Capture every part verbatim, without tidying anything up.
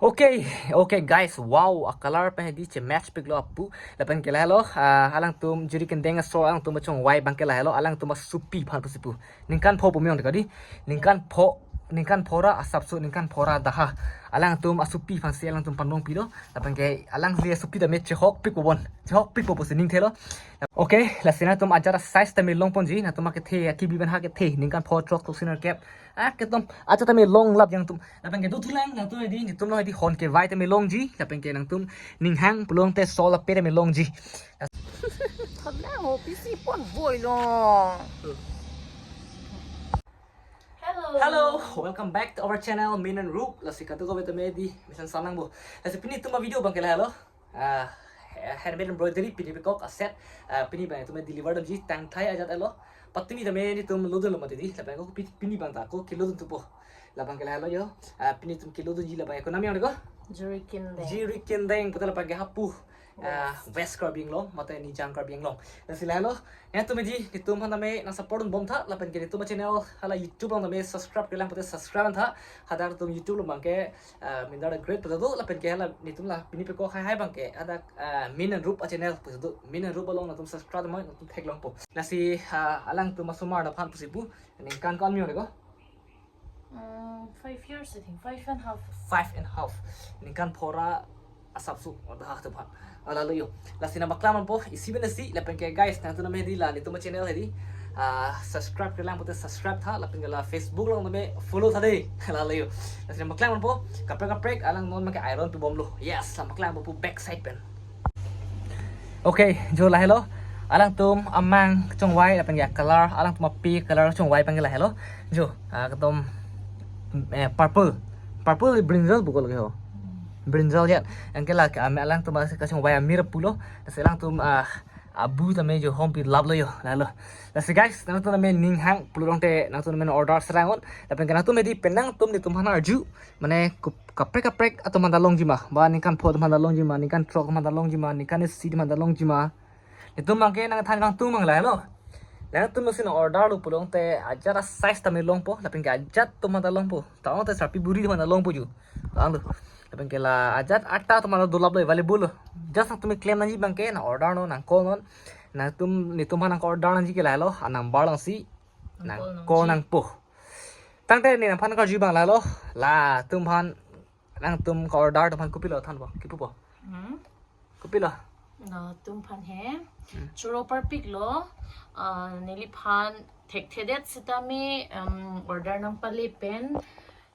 Okay, okay guys, wow, a color pen hedi che match piklo apu. Lapen ke lahelo, ah, alangtum juri kendeng aso alangtum achongvai abang ke lahelo, alangtum asupi aphan pusi pu. Ningkan pho pu miyong dekadi. Ningkan pho, ningkan pho ra asapso, ningkan pho ra daha. Alangtum asupi aphansi alangtum panong pilo. Lapen ke alangli asupi tame chehok pik po bon. Chehok pik po pusi ning thelo. Okay, lasi nangtum ajat a size tame longponji, nangtum akethe, akibi pen ha kethe, ningkan pho throk throk sinar kep. Ah, ketom, ajat tame longlap nangtum. Lapen ke dothulang, nangtum hedi, netum lo hedi hon kevai tame longji, lapen ke nangtum ninghang pulote sol ape tame longji. Thanle ho, pisi pon voi lo. Hello. Hello, welcome back to our channel, Min and Rup. Lasi katu kove tame hedi, misan sanang bo. Lasi pini netum avideo abang ke lahelo. Ah, handmade embroidery pini pekok aset. Ah, pini abang netum deliver damji tangthai ajat elo. Patumi tame netum lodunlo mati di. Lapen ako pi-, pini abang ta ako kelodun thupo. Labang ke lahelo jo. Ah, pini netum kelodunji labang ako nang miyong deko. Juri Kindeng. Juri Kindeng, pute labang ke hapu. Ah, West. West Karbi Anglong, mate Nijang Karbi Anglong. Lasi lahelo, nangtum hedi, netum aphan tame nang support dunbom tha, lapen ke netum channel hala YouTube along tame subscribe kelang pute subscribe tha, hadak netum YouTube along abang ke, ah, Mindar the Great pute do, lapen ke hala netum la pini pekok hai hai abang ke, hadak, ah, Min and Rup a channel pute do, Min and Rup along nangtum subscribe mo, nangtum theklongpo. Lasi, ah, alangtum asomar aphan pusi pu, ningkan ko-an miyong deko. Mm, five years, I think. Five and half. Five and half. Ningkan pho ra asapso, oh, dah, tuh, Pak. Ala lo yo. Lasi nangpaklang manpo, isi pen isi, lapen ke guys, nangtum tame hedi la, netum channel hedi. Ah, subscribe kelang pute subscribe tha, lapen ke la Facebook along tame follow tha de. Ala lo yo. Lasi nangpaklang manpo, kaprek kaprek, alang non make iron pibomlo. Yes, nangpaklang manpo back side pen. Okay, jo lahelo. Alangtum amang chongvai lapen ke color, alangtum api color chongvai abang ke lahelo. Jo, ah, ketom, eh, purple. Purple brinjal bukol ke ho. Brinjal ya. Anke la ke ame alangtum ase kachongvai amir pulo. Lasi alangtum, ah, abu tame jo hom pilaplo jo. Lahelo. Lasi guys, nangtum tame ninghang pulo tangte nangtum tame order serang non. Lapen ke nangtum hedi pen nangtum netum aphan arju. Mane kup-, kaprek kaprek atum aphan ta longji ma, ba ningkan pho atum aphan ta longji ma, ningkan throk atum aphan ta longji ma, ningkan isi atum aphan ta longji ma. Netum abang ke nangthan nangtum abang lahelo. Nangtum si nang order lo pulo tangte ajat a size tame longpo, lapen ke ajat atum aphan ta longpo. Ta-ong te sarpi buri atum aphan ta longpo ju. Lang lo. Lapen ke la ajat ata atum aphan ta dolaplo, available lo. Just nangtum klem nangji abang ke nang order non, nang call non. Nangtum netum aphan nang order nangji ke lahelo, a number along si nang call nangji. Call nangpo. Tangte ne nangphan karju abang lahelo, latum aphan, nangtum ka-order atum aphan kopilo thanpo, kipupo. Hmm? Kopilo? Latum aphan he. Hmm. Choro parpiklo, ah, neliphan thekthedet sitame, um, order nangpale pen,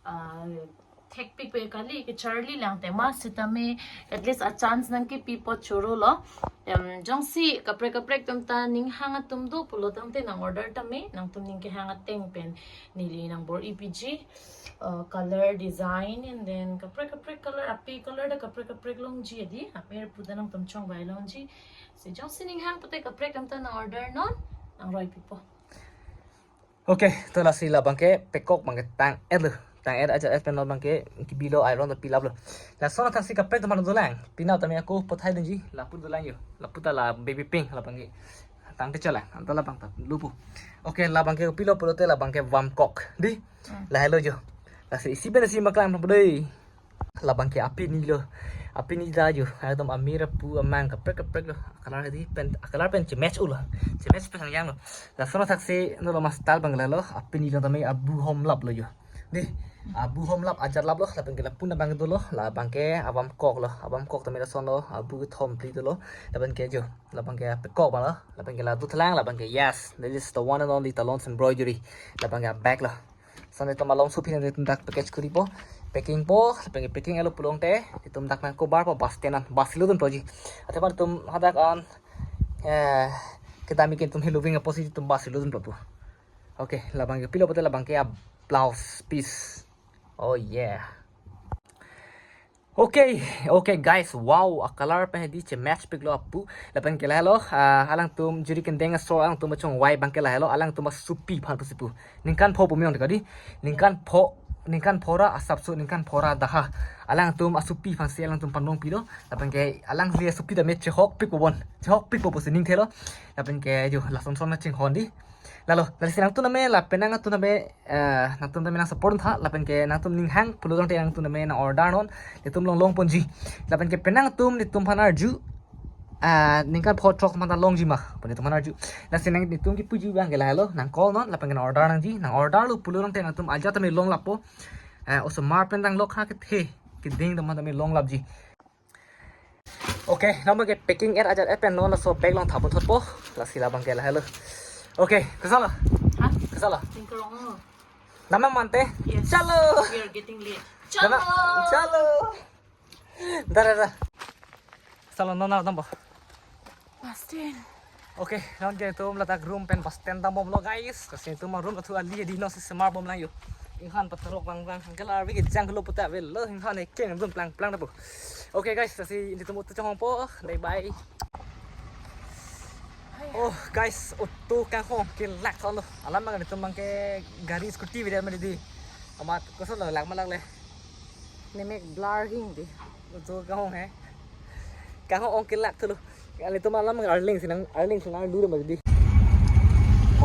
ah, thekpik pe kali, kecharli lang tema sitame at least a chance nangkepipo choro lo. Em, jongsi kaprek kaprek atum ta ninghang atum do pulo tangte nang order tame, nangtum ning kehang ateng pen neli nang bor-ipiji, uh, color design and then kaprek kaprek color, api color ta kaprek kaprek longji hedi, api pu ta nangtum chongvai longji. Si jongsi ninghang pute kaprek atum ta nang order non, nang roipipo. Okay, to lasi labang ke pekok abang ke tang-et lo. Tang-et ajat et pen non abang ke kibilo iron ta pilaplo. Lason athaksi kaprek atum aphan dolang. Pina tame ako pothai dunji, lapu dolang jo. Lapu ta la baby pink labang ke. Tangte chalang, anta labang ta lupu. Okay, labang ke pilo pulote labang ke warm cock. Di? Hmm. Lahelo jo. Lasi isi pen isi nangpaklang nang dei. Labang ke api ni lo. Api ni da jo. Ekdom amir apu amang kaprek kaprek lo. Color hedi pen, color pen che match ulo. Che match pen yang lo. Lason athaksi non lo mas tal abang lahelo. Api ni lo tame abu homlaplo jo. Di. Abu homlap ajat laplo. Lapen ke lapu abang dolo. Labang ke a warm cock lo. A warm cock tame lason lo. Abu kethom phli dolo. Lapen ke jo. Labang ke pekok abang lo. Lapen ke la dothulang. Labang ke yes. That is the one and only Talons Embroidery. Labang ke bag lo. Lason netum along supi netum dak package kuri po, packing po, lapen ke packing elo pulo tangte netum dak nang cover po bus tenan, bus lo dunpo ji. Athe bar netum hadak an, eh, kedam ke netum Halloween apotsi netum bus lo dunpo pu. Okay, labang ke pilo pute labang ke a blouse piece. Oh yeah. Okay, okay guys, wow, a color pen hedi che match piklo apu. Lapen ke lahelo, ah, alangtum juri kendeng aso alangtum achongvai abang ke lahelo, alangtum asupi aphan pusi pu. Ningkan pho pu miyong dekadi. Ningkan pho, ningkan pho ra asapso, ningkan pho ra daha. Alangtum asupi aphansi alangtum panong pilo. Lapen ke alangli asupi tame chehok pik po bon. Chehok pik po pusi ning thelo. Lapen ke jo lason son na chinghon di. Lalo, lasi nangtum tame, lapen nangtum tame, eh, nangtum tame nang support tha, lapen ke nangtum ning hang pulo tangte nangtum tame nang order non, netum long longponji. Lapen ke penang atum netum aphan arju, ah, ningkan pho throk manta longji ma, pu netum aphan arju. Lasi nang netum kipuji abang ke lahelo, nang call non, lapen ke nang order nangji, nang order lo pulo tangte nangtum ajat tame long lapo. Eh, osomar pen dang lok ha kethe, keding teman tame long lapji. Okay, non abang ke packing er ajat er pen non laso bag along thapon thotpo. Lasi labang ke lahelo. Okay, kosonlo? Hah? Kosonlo? Tingkerong lo. Namang mante? Yes. Chalo. We are getting late. Namang, chalo. Chalo. Da, da, da. Chalo, non nang dampo. Bus stand. Okay, non ke netum ladak room pen bus stand dambomlo, guys. Lasi netum room athu ali di non si semar bomlang yo. Inghan patarok bang bang. Angkel arvi ke jang lo puta avelo. Inghan ekeng room plang plang dampo. Okay, guys, lasi netum auto chonghongpo. Bye bye. Oh, guys, auto kanghong kelak thotlo. Alam abang netum abang ke gari scooty beda ma dei. Amat kosonlo, lak ma lak le? Nemek blur hing dei. Auto kanghong he. Kanghong ong kelak thotlo. Kali netum alam arleng si nang, arleng si nang dure ma dei.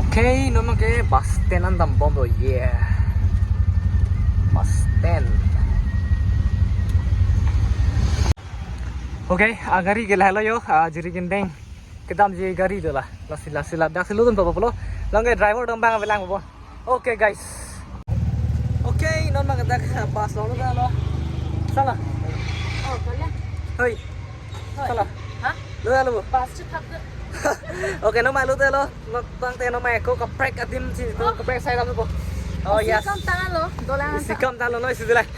Okay, non abang ke bus stand an dambomlo, yeah. Bus stand. Okay, agari ke lahelo yo, ah, Jirikindeng kedamji gari dola. Lasi, lasi ladak si lutun papapulo. Along ke driver dong abang avelang po. Okay, guys. Okay, non abang ke dak bus along lutlo. Sala. Oh, kalian. Hoi. Hoi. Sala. Hah? Lutlo. Bus chu thap de. Okay, non abang lutlo. Non tangte non abang ako kaprek adim si, non kaprek sai lam po. Oh, yes. Kam tanglo, dolang. Si kam tanglo, non isi dolang.